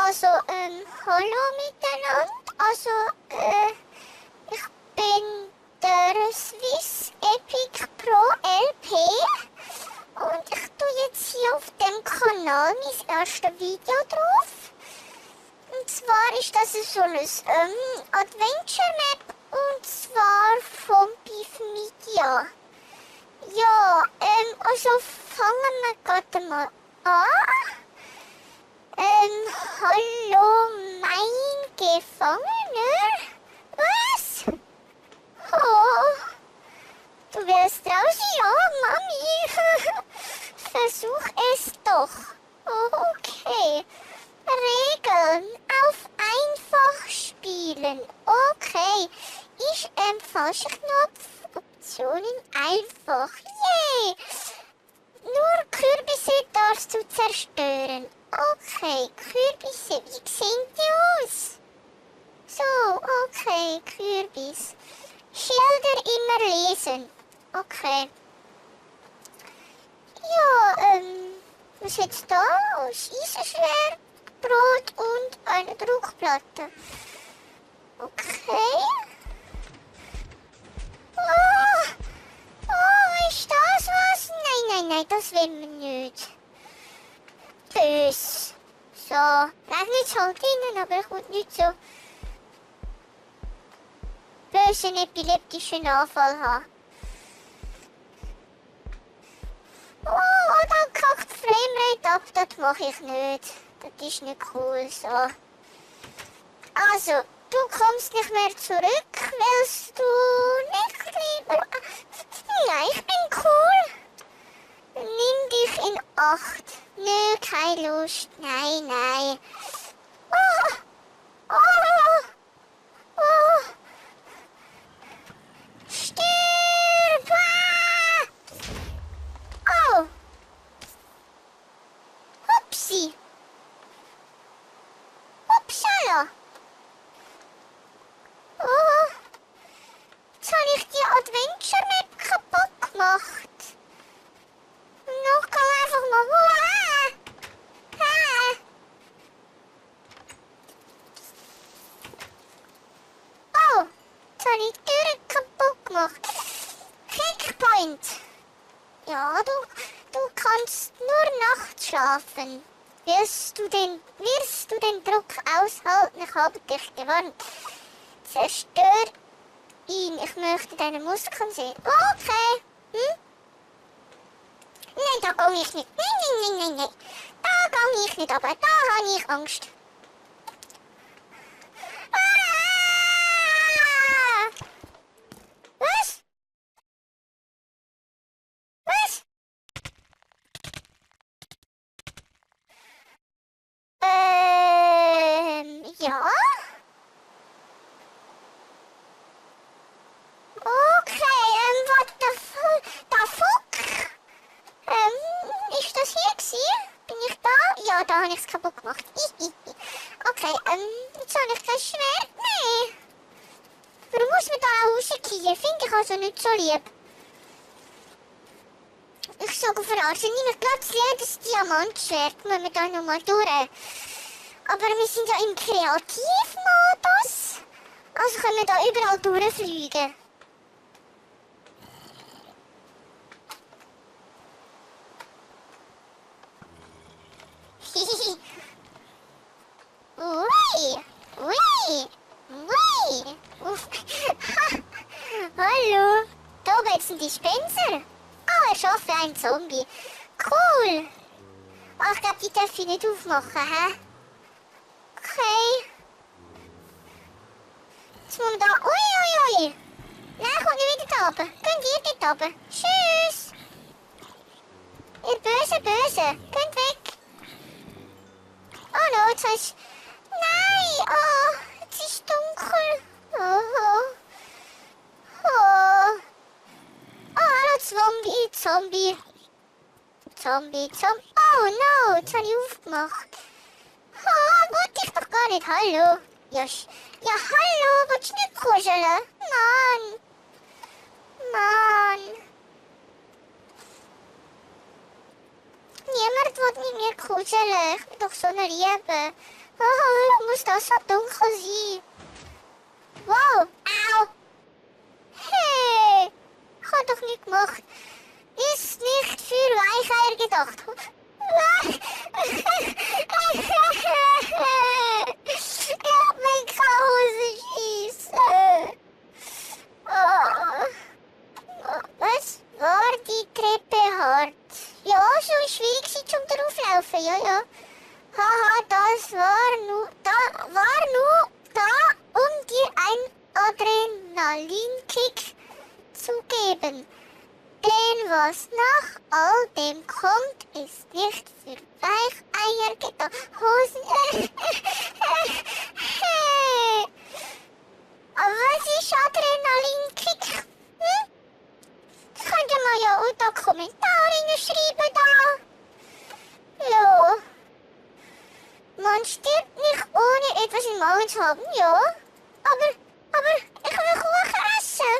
Also, hallo miteinander. Also, ich bin der Swissepikprolp und ich tue jetzt hier auf dem Kanal mein erstes Video drauf. Und zwar ist das so ein Adventuremap und zwar vom Game-ViewCH. Ja, also fangen wir gerade mal an. Hallo, mein Gefangener? Was? Oh, du wirst raus? Ja, Mami. Versuch es doch. Oh, okay. Regeln auf einfach spielen. Okay. Ich falscher Knopf. Optionen einfach. Yay! Nur Kürbisse darfst du zerstören. Okay, Kürbisse, wie sehen die aus? So, okay, Kürbis. Schilder immer lesen. Okay. Ja, was jetzt da? Schießerschwert, Brot und eine Druckplatte. Okay. Oh, ist das was? Nein, das will man nicht. Bös. So, regnet halt innen, aber ich will nicht so bösen epileptischen Anfall haben. Oh, da kackt Framerate ab, das mache ich nicht. Das ist nicht cool, so. Also, du kommst nicht mehr zurück, willst du nicht lieber? Nein, ich bin cool. Nimm dich in Acht. Nö, keine Lust. Nein. Oh. Stirb! Oh. Hupsi. Upsala. Oh. Jetzt habe ich die Adventuremap kaputt gemacht. Noch kann einfach mal. Oh, jetzt habe ich die Tür kaputt gemacht. Checkpoint. Ja, du kannst nur nachts schlafen. Wirst du den Druck aushalten? Ich habe dich gewarnt. Zerstör ihn. Ich möchte deine Muskeln sehen. Okay. Nein, da gehe ich nicht. Nein. Da gehe ich nicht, aber da habe ich Angst. Ah! Was? Ja? Okay, what the fuck? Ist das hier gewesen? Bin ich da? Ja, da habe ich es kaputt gemacht. Okay, jetzt habe ich kein Schwert mehr. Warum muss man da auch rausgehen? Finde ich also nicht so lieb. Ich sage verarschen, nimm Platz jedes Diamantschwert. Müssen wir da nochmal durch. Aber wir sind ja im Kreativmodus. Also können wir da überall durchfliegen. Ui. Hallo. Da oben ist ein Dispenser. Oh, er schafft ein Zombie. Cool. Oh, ich glaube, die darf ich nicht aufmachen, hä? Okay. Jetzt muss man da. Ui. Nein, kommt nicht wieder da oben. Geht ihr dort oben. Tschüss. Ihr Böse. Geht weg. Oh no, jetzt heißt. Nein! Oh, jetzt ist dunkel. Oh, hallo Zombie. Oh no, jetzt habe ich aufgemacht. Oh, wollte ich doch gar nicht. Hallo. Ja, hallo, willst du nicht kuscheln? Mann. Niemand will mit mir kuscheln. Ich bin doch so eine Liebe. Oh, muss das so dunkel sein? Wow, au! Hey, ich habe doch nicht gemacht. Ist nicht für Weicheier gedacht. Ich hab mein Chaos schießen. Was war die Treppe hart? Ja, schon schwierig zum drauflaufen, ja. Haha, das war nur da, um dir ein Adrenalinkick zu geben. Denn was nach all dem kommt, ist nicht für Weicheier gedacht. Hosen. Aber was ist Adrenalinkick? Könnt ihr mal ja auch da Kommentare schreiben da. Ja. Man stirbt nicht ohne etwas im Magen zu haben, ja. Aber ich will Kuchen essen.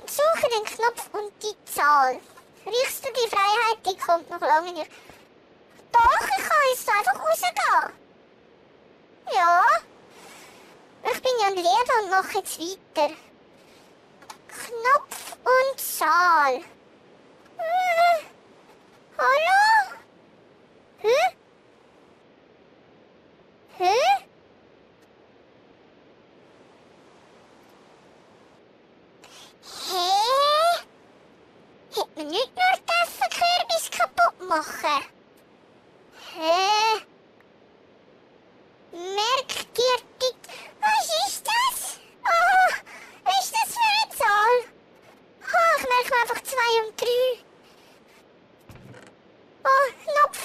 Suche den Knopf und die Zahl. Riechst du die Freiheit, die kommt noch lange nicht. Doch, ich kann jetzt einfach rausgehen. Ja. Ich bin ja ein Lehrer und mache jetzt weiter. Knopf und Zahl. Hallo? Hä? Hätte man nicht nur dürfen Kürbis kaputt machen? Merk dir die... Was ist das? Oh, was ist das für eine Zahl? Oh, ich merke einfach 2 und 3. Oh, Knopf.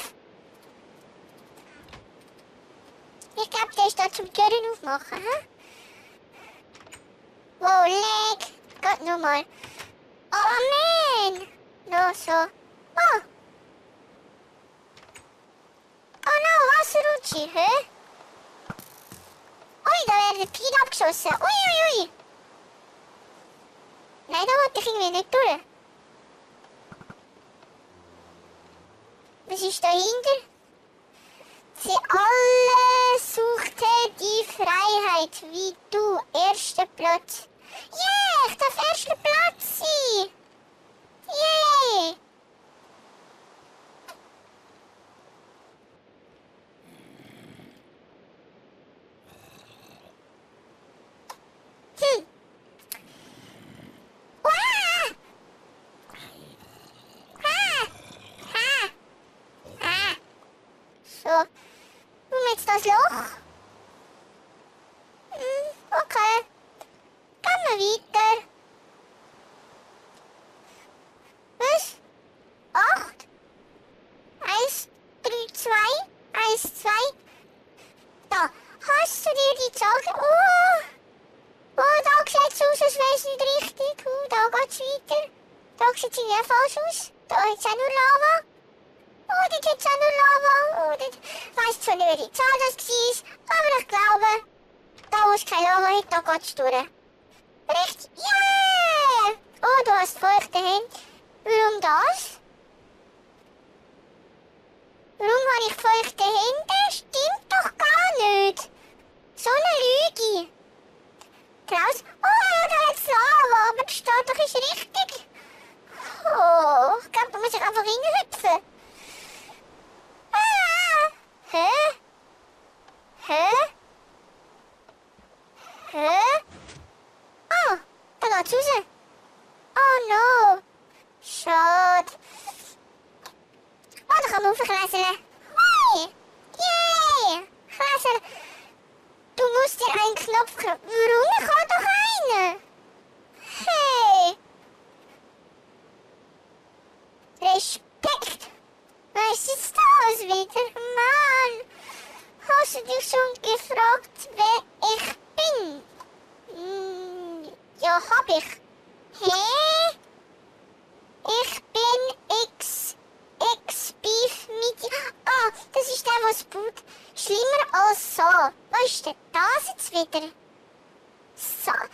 Ich glaube, der ist da zum Türen aufmachen, hä? Wow, leg. Geht nochmal. Oh, man. No, so. Oh. Oh no, Wasserrutsche, hä? Ui, da werden Pfeile abgeschossen. Ui. Nein, da wollte ich irgendwie nicht durch. Was ist dahinter? Sie alle suchte die Freiheit, wie du. Erster Platz. Yeah, ich darf erster Platz sein. Yay. So, und jetzt das Loch. Okay. Gehen wir weiter. Was? 8? 1, 3, 2, 1, 2. Da. Hast du dir die Zahl... Oh, da sieht es aus, als wäre es nicht richtig. Da geht es weiter. Da sieht es ja falsch aus. Da ist auch nur Lava. Oh, dort hat es auch nur Lava. Oh, ich weiss zwar nicht, welche Zahl das war, aber ich glaube, da wo es keine Lava hat, da geht es durch. Richtig? Yeah! Oh, du hast feuchte Hände. Warum das? Warum habe ich feuchte Hände? Stimmt doch gar nicht. So eine Lüge. Klaus? Oh, da hat es Lava, aber das steht doch ist richtig. Oh, ich glaube, da muss ich einfach hinhüpfen. Hä? Oh, da geht's raus. Oh no. Schade. Oh, da kann man aufklettern. Hui. Yay. Klettern. Du musst dir einen Knopf knopfen. Warum? Ich habe doch einen. Hey. Respekt. Was ist das wieder? Mann! Hast du dich schon gefragt, wer ich bin? Ja, hab ich. Hä? Ich bin X-Beef mit... Ah, das ist der, was baut. Schlimmer als so. Was ist denn das jetzt wieder? Save?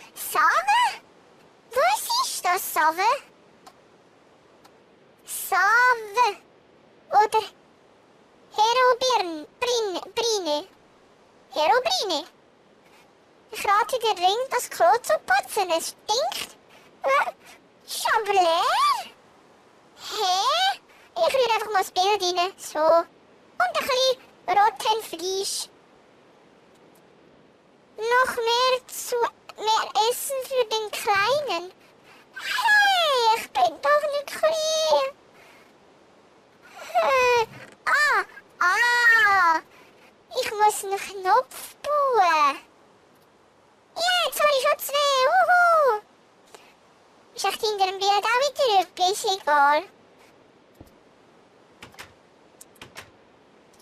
Was ist das, Save? Save. Oder rein. Ich rate dir dringend, das Klo zu putzen. Es stinkt. Ist aber leer. Hä? Ich rühre einfach mal das Bild rein. So. Und ein bisschen roten Fleisch. Noch mehr Essen für den Kleinen. Hey, ich bin doch nicht klein. Ich muss einen Knopf bauen. Ja, jetzt habe ich schon 2. Uhu. Ist echt hinter dem Bild auch wieder etwas? Ist egal.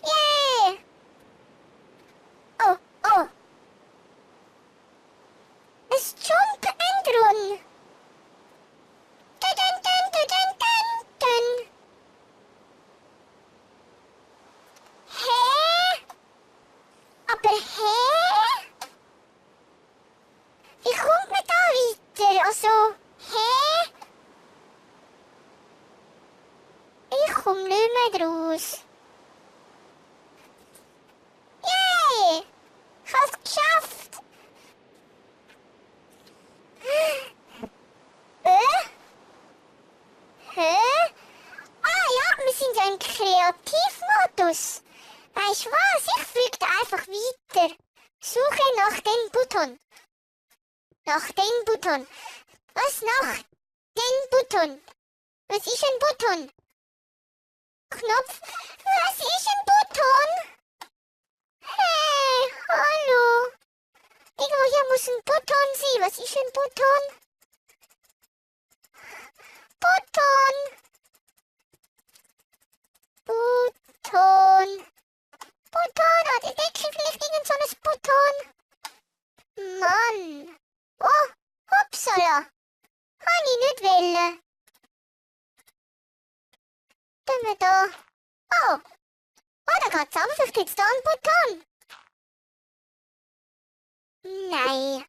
Yeah. Oh. Es Jump and Run. Dun. Hä? Aber hä? Wie kommt man da weiter? Also, hä? Ich komme nicht mehr raus. Yay! Ich habe es geschafft! Hä? Ja, wir sind ja im Kreativmodus. Weißt du was? Ich fliege einfach weiter. Suche nach dem Button. Nach dem Button. Was nach dem Button? Was ist ein Button? Knopf. Was ist ein Button? Hey, hallo. Irgendwo hier muss ein Button sein. Was ist ein Button? Hat der Deckel vielleicht irgend so ein Button? Mann. Oh, hupsala. Kann ich nicht wollen. Dann wir da. Oh, da geht's an. Vielleicht gibt's da einen Button. Nein.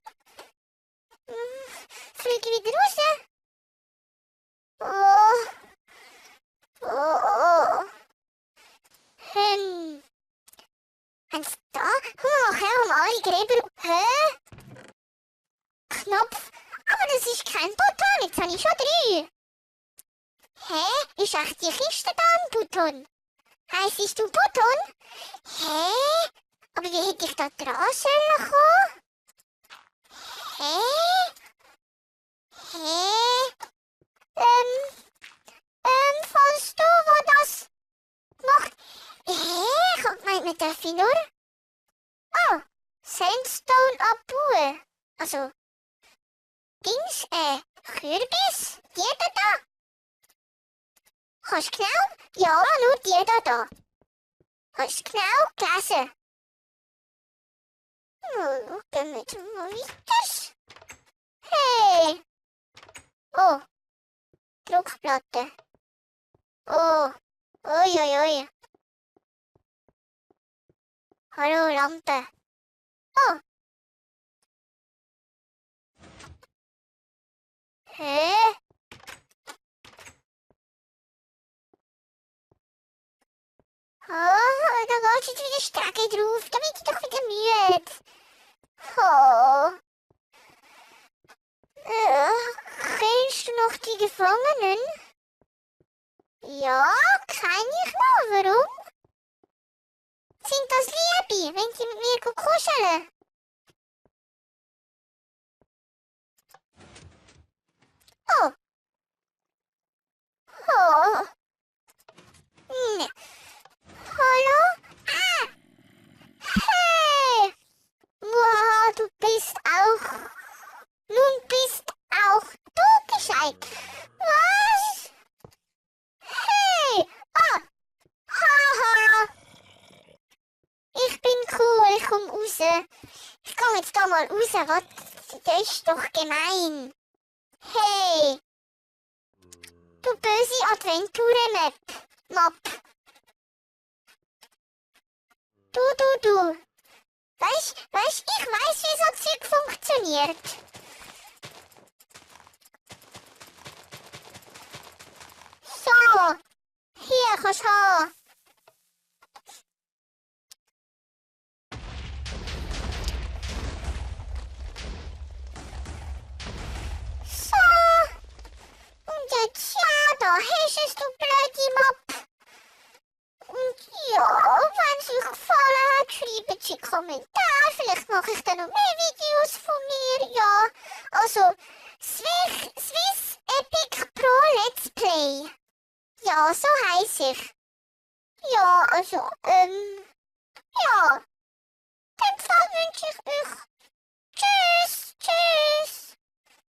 Fliege ich wieder raus? Eins da? Warum alle Gräber? Hä? Knopf? Aber das ist kein Button, jetzt habe ich schon 3. Hä? Ist echt die Kiste da ein Button? Heisst du Button? Hä? Aber wie hätte ich da dran sollen kommen? Hä? Falls du, wo das macht. Ich hab gemeint, wir dürfen nur. Oh, Sandstone abbauen. Also, Dings, Kürbis? Die da? Kannst du genau? Ja, nur die da. Kannst du genau gelesen? Gehen wir jetzt mal weiter. Hey! Oh, Druckplatte. Oh, oi. Hallo, Lampe. Oh. Hä? Da geht jetzt wieder Stärke drauf. Da bin ich doch wieder müde. Oh. Kennst du noch die Gefangenen? Ja, kann ich noch. Warum? Sind das Liebe, wenn sie mit mir kuscheln? Oh. Ne. Hallo? Hey! Wow, du bist auch. Nun bist auch du gescheit. Was? Hey! Haha! Ich bin cool, ich komm raus. Ich komm jetzt da mal raus, was? Das ist doch gemein. Hey! Du böse Adventuremap. Du. Weißt, ich weiß, wie so Zeug funktioniert. So, hier kannst du haben. Kommentar. Vielleicht mache ich dann noch mehr Videos von mir. Ja, also Swissepikprolp Let's Play. Ja, so heiss ich. Ja, also, ja. Dann wünsche ich euch Tschüss, tschüss.